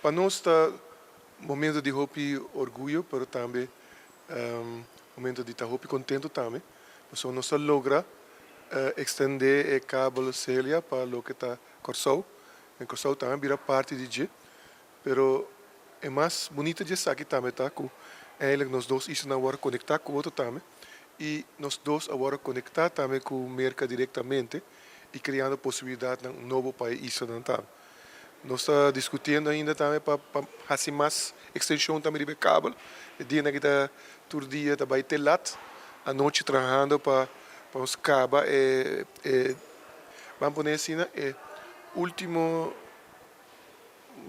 Pa nos ta momento di hopi orguyo, pero tambe momento di ta hopi contento tambe. Pasobra nos a logra extende e kabel Celia pa loke ta Kòrsou. En Kòrsou tambe a bira parti di dje. Pero e mas bunita di esaki tambe ta ku eigenlijk nos dos islanan a wòrdu konektá ku otro tambe i nos dos a wòrdu konektá tambe ku Merka direktamente i kreando posibilidatnan nobo pa e islanan tambe. Nos ta diskutiendo ainda tambe pa hasi mas ekstenshon tambe riba e kabel. E dianan aki ta tur dia ta bai te lat anochi trahando pa nos kaba e e ban pone asina e ultimo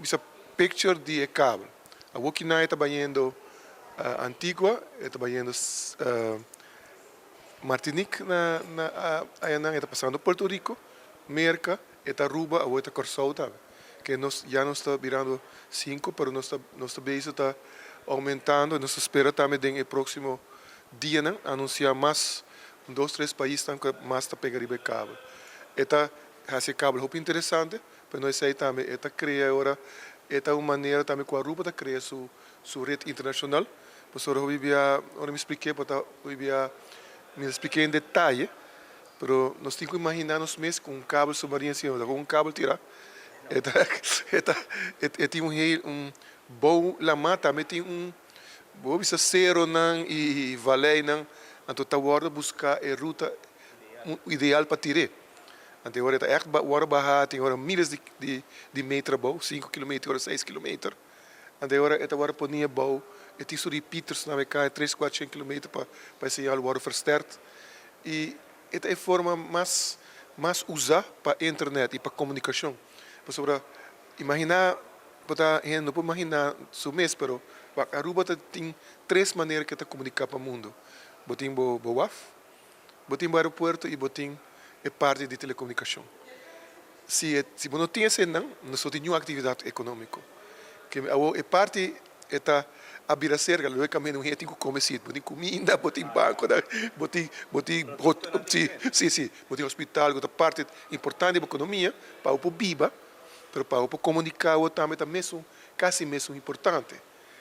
bisa picture di e kabel. Awor kinan e ta bayendo Antigua, e ta bayendo Martinique na na ayanan, e ta pasando Puerto Rico, Merca. E ta Aruba, awor e ta Kòrsou tambe. Ke nos ya nos ta birando sinku, pero nos ta nos ta bezig ta oumentando i nos ta spera tambe den e próksimo dianan anunsiá mas un dos tres paisnan ku mas ta pega riba e kabel. E ta hasi e kabel hopi interesante, pero no esei tambe e ta krea ora e ta un manera tambe ku Aruba ta krea su su ret internashonal. Pasobra hopi bia ora mi splik'é por ta hopi bia mi ta splik'é en detaye. Pero nos tin ku imaginá nos mes ku un kabel submarino asina, ku un kabel tirá, e ta e ta e tin un heel un bou lamá tambe tin un bo bisa seronan i valeinan, anto ta wòrdu buská e ruta ideal pa tir'é. Anto e ora e ta ègt wòrdu bahá, tin ora míles di di di meter abou, sinku kilometer, ora seis kilometer. Anto e ora e ta wòrdu poní abou, e tin su repeaters nan meká tres kuater shen kilometer pa pa e señal wòrdu versterkt. I e ta e forma mas mas usá pa internet i pa komunikashon. Pasobra imaginá bo ta hende no por imaginá su mes pero wak Aruba ta tin tres manera ke ta komuniká pa mundu. Bo tin bo bo waf, bo tin bo aeropuerto i bo tin e parti di telekomunikashon. Si e si bo no tin eseinan no so tin niun aktividat ekonómiko. Ke awor e parti e ta a bira serka lo e kaminda un hende tin ku kome si bo tin kuminda bo tin bankonan bo tin bo tin si si si bo tin hospital ku ta parti importante di bo ekonomia pa bo por biba pero pa bo por komuniká awor tambe ta mesun kasi mesun importante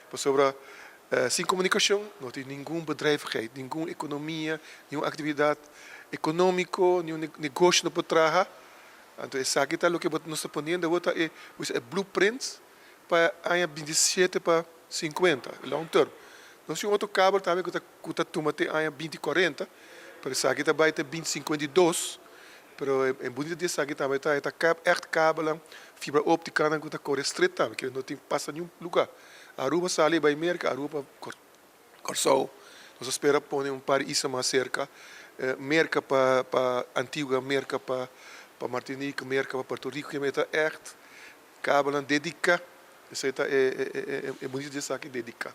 pasobra sin komunikashon no tin ningun bedrijvigheid ningun ekonomia ningun aktividat ekonómiko ningun negoshi no por traha anto esaki ta loke bo nos ta poniendo awor ta e e blueprint. Pa aña 27 pa 50, long term. Nos tin otro kabel tambe ku ta ku ta tuma te aña 2040, pero esaki ta bai te 2052, pero e bunita di esaki tambe ta e ta ègt kabelnan fibra óptikanan ku ta kore stret tambe, ke no tin pasa niun lugá. Aruba sali bai Merka, Aruba pa Kòrsou. Nos a spera pone un par isla mas serka, Merka pa pa Antigua, Merka pa pa Martinique, Merka pa Puerto Rico, ke ta ègt Kabelnan dediká, esei ta e bunita di esaki, dediká.